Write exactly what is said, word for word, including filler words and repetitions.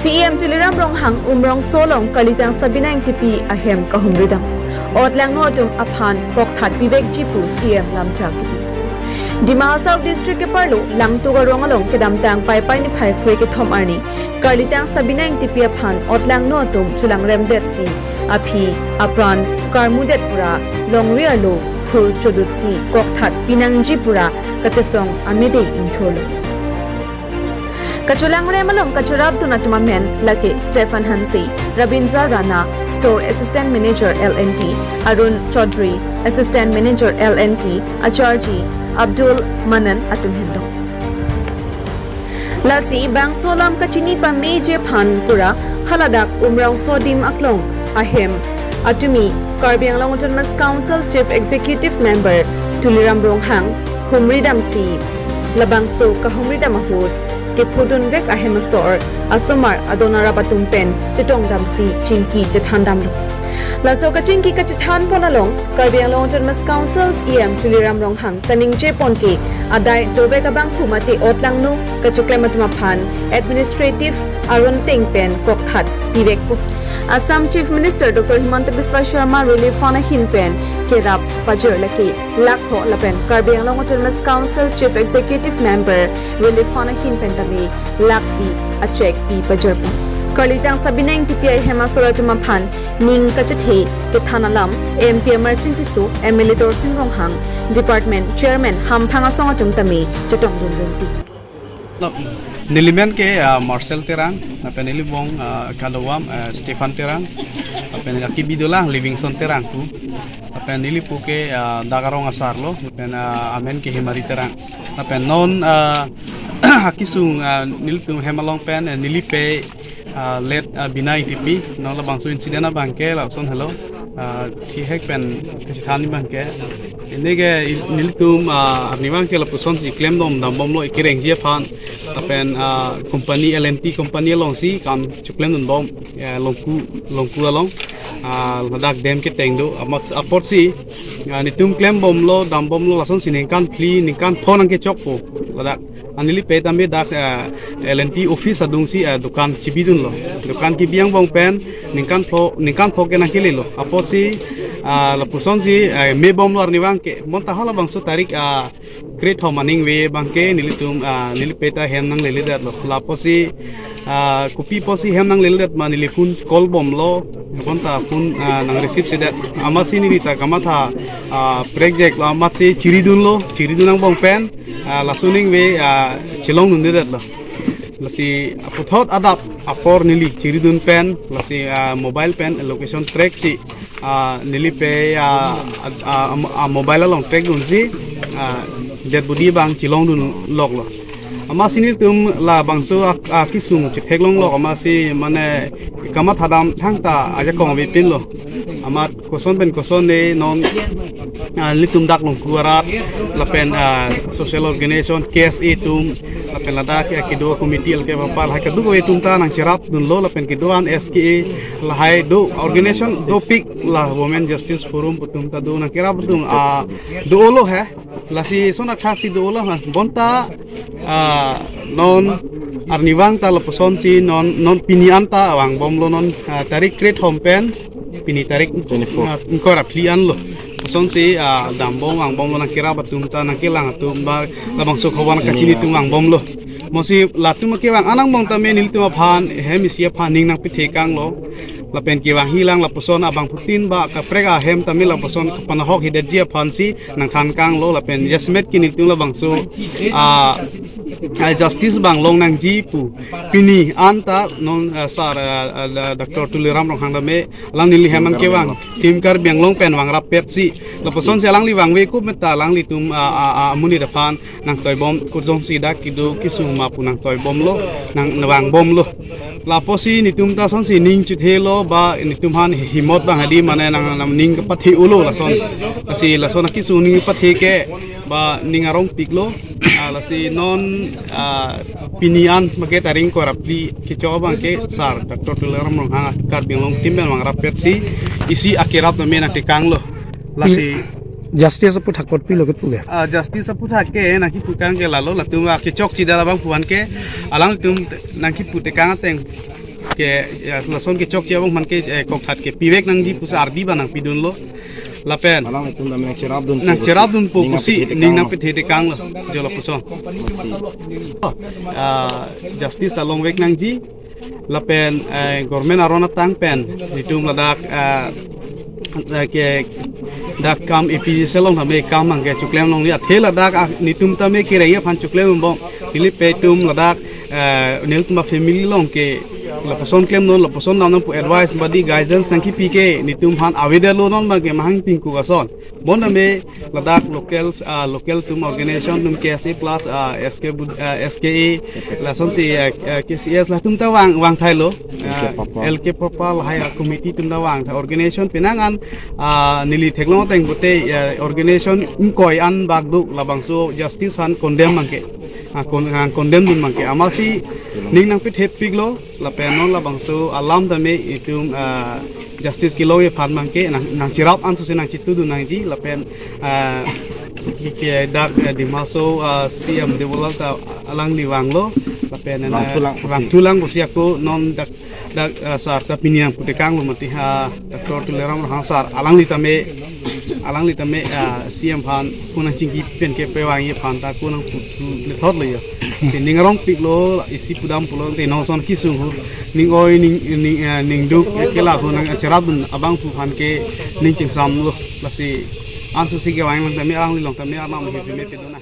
C E M Tuliram Ronghang Umrongso along Karlitang Sabina Ingtipi ahem kahumri dam. Otlangno atum aphan kokthat pivekji pu C E M lamchak kipi. Dima Hasao District keparlo Langtuk arong along kedamtang Paipai niphai kre kethom arni Karlitang Sabina Ingtipi aphan otlangno atum chelangremdetsi aphi apran karmudet pura longri arlo phur chodutsi kokthat pinangji pura kachesong amede ingthurlo. Kachelangrem along kacherapdun atum amen lake Stephen Hanse, Rabindra Rana, Store Assistant Manager L and T, Arun Chaudhary, Assistant Manager L and T, Acharji Abdul Manan atum henlo. Lasi bangso alam kachini pameji aphan pura haladak Umrongso adim aklong ahem atumi Karbi Anglong Autonomous Council Chief Executive Member Tuliram Ronghang humri damsi labangso kahumri dam ahut kephudunvek ahem asor asomar adon arap atum pen chetong damsi chingki chethan damlo. Laso kachingki kachethan pon along Karbi Anglong Autonomous Council C E M Tuliram Ronghang kaningje pon ke adai dovek abangphu mate otlangno kachoklem atum aphan administrative aron ateng pen kokthat pivekpo. Assam Chief Minister Doctor Himanta Biswa Sarma Relief Fund ahin pen kerap pajir lake lakh pho lapen Karbi Anglong Autonomous Council Chief Executive Member Relief Fund ahin pen tame lakh phli a cheque pi pajirpo. Karlitang Sabina Ingtipi ahem asor atum aphan ning kachethe kethan alam M P Amarsing Tisso, M L A Dorsing Ronghang, Department Chairman Hamphang Asong atum tame chetongdun rinti. Neli men ke, ah, Marcel Terang, lapen neli bong, ah, kadokave, ah, Stephen Terang, lapen akibi dolang Livingstone Terang pu, lapen neli pu ke, ah, dak arong asar lo, lapen, ah, amen ke Hemari Terang, lapen non, ah, akisung, ah, nelitum hem along pen, ah, neli pe, ah, late, ah, Bina Ingtipi, non labangso incident abang ke lason helo, ah, thihek pen kachethan abang ke. Ini ke il-, nelitum, ah, arnivang ke lapusonsi klemdom dambomlo, ekerengji aphan. Lapen, ah, company L and T company alongsi kam cheklemdunbom, eh, Longku, Longku along. Ah, ladak dam keteng do. Amat apotsi, ah, nelitum klembomlo, dambomlo, lasonsi ningkan phli, ningkan pho nangkechokpo. Ladak. Anili pe tame dak, eh, L and T office adungsi, eh, dukan chibidunlo. Dukan kebi angbong pen ningkan pho, ningkan pho ke nangkelelo. Apotsi, ah, lapusonsi, eh, mebomlo arnivang ke. Bonta halabangso tarik, ah, krethom aningve abang ke nelitum, ah, neli pe ta hem nangleledet lo. Lapotsi, ah, kopi apotsi hem nangleledet ma neli phone call bomlo. Bonta phone, ah, nang receive sedet. Amatsi neli ta kamatha, ah, prekjeklo, amatsi chiridunlo, chiridun angbong pen. Ah, laso aningve, ah, chelongdundedet lo. Lasi aputhot adap apor neli chiridun pen, lasi, ah, mobile pen location track si, ah, neli pe, ah, ah, ah, ah, mobile along track dunsi, ah, dead body abang chelongdun loklo. Amatsi nelitum labangso ak-, akisung chetheklonglok amatsi mane kamatha dam thangta ajakong avepinlo. Amat koson pen koson ne non, ah, nelitum dak Longku arat, lapen, ah, social organization, K S A atum, lapen ladak ke kedo committee alke bapal, hai kadokave atum ta nangcherapdunlo, lapen kedo-an S K A, lahai do organization dopik la Women Justice Forum atum ta do nangkerapdun, ah, dolo he, lasi sona thaksi dolo ha, bonta, ah, non arnivang ta lapusonsi non, non pini anta vangbomlo non, ah, tarik krethom pen, pini tarik twenty-four. Ah, ingkoi ra phli anlo. Lasonsi, ah, dambom vangbomlo nangkerap atum ta nangkelang atum ba labangso khobor kachini atum vangbomlo. Amatsi latum kevang an angbong tame nelitum aphan hem isi aphan ning nangpethekanglo. Lapen kevanghilang lapuson abangphutin ba kaprek ahem tame lapuson kapanahok hidetji aphansi nangthankanglo lapen jasemet ke nelitum labangso, ah, ah, justice abang longnangji pu pini anta non, ah, sir, ah, ah, Doctor Tuliram Ronghang tame alang neli hem an kevang Team Karbi Anglong pen vangrap petsi lapusonsi alangli vangve ku meta alanglitum, ah, ah, ah, amonit aphan nangtoibom kujongsi dak kedo kisung ma pu nangtoibomlo, nang vangbomlo. Lapotsi nelitum ta sonsi ning chithelo ba nelitum aphan himot abang hadi mane nang, nang ning kepathe-olo lason. Lasi lason akisung ning kepathe ke ba ning arongpiklo. Ah, lasi non, ah, pini an mage tarik ingkoi ra phli kechok abang ke sir Doctor Tuliram Ronghang Karbi Anglong team pen vangrap petsi isi akerap tame nangtekanglo. Lasi justice aphuthak kotpilo kepu ke? Ah, justice aphuthak ke nangkepukang ke lalo, latum akechokche dal abangphu an ke alangtum nangkeputekang ateng ke, ya, lason kechokche abang aphan ke, eh, kokthat ke pivek nangji pusi ardi ba nangpidunlo. Lapen alanglitum dam nangcherapdun nangcherapdunpo pusi ning nangpethe tekanglo, jo lapuson. Ah, justice ta longvek nangji. Lapen, eh, government aron atang pen nelitum ladak, eh, eh, ke dak kam A P J C along tame kam abang ke choklem longle, athe ladak, ah, nelitum tame kereng aphan choklem longbom. Neli pi atum ladak, eh, nelitum a-family along ke lapuson klemnon, lapuson damnon pu advice badi guidance nangkipi ke nelitum aphan avedetlo, non abang ke mahang pingku ason. Bonta me ladak local, ah, local atum organization atum K S A plus, ah, S K bu-, ah, S K A, lasonsi, ah, ah, K C S latum ta vang, vangthailo. Ah, L K Papa. L K Papa lahai a-committee atum ta vangthai organization penang an, ah, neli theklong ateng pute, ah, organization ingkoi an bak do, labangso justice aphan condemn abang ke. Ah, con-, ah, condemn dun abang ke. Amatsi ning nangpethepiklo, lapen non labangso alam tame itum, ah, justice kelongji aphan abang ke nang, nangcherap ansose nangchitudun nangji, lapen, ah, ke, ke dak, eh, Dima Hasao, ah, C M Debolal ta alangli vanglo, lapen, eh, vangthulang pusi, vangthulang pusi ako non dak, dak, ah, sar ta pini nangpu tekanglo mati ha, Doctor Tuliram Ronghang sar, alangli tame, alangli tame, ah, C M aphan ko nangchingki pen kepavangji aphan ta ko nangputhu lethotlo jo. Si ning arongpiklo, isi pudam pulo, te non ason kesung ho. Ning oi, ning, ning, ah, ning duk, eh, ke laho nangcherapdun abangphu aphan ke ning chingsamlo. Lasi ansose kevang along tame, alangli along tame arnam hipi me pedona.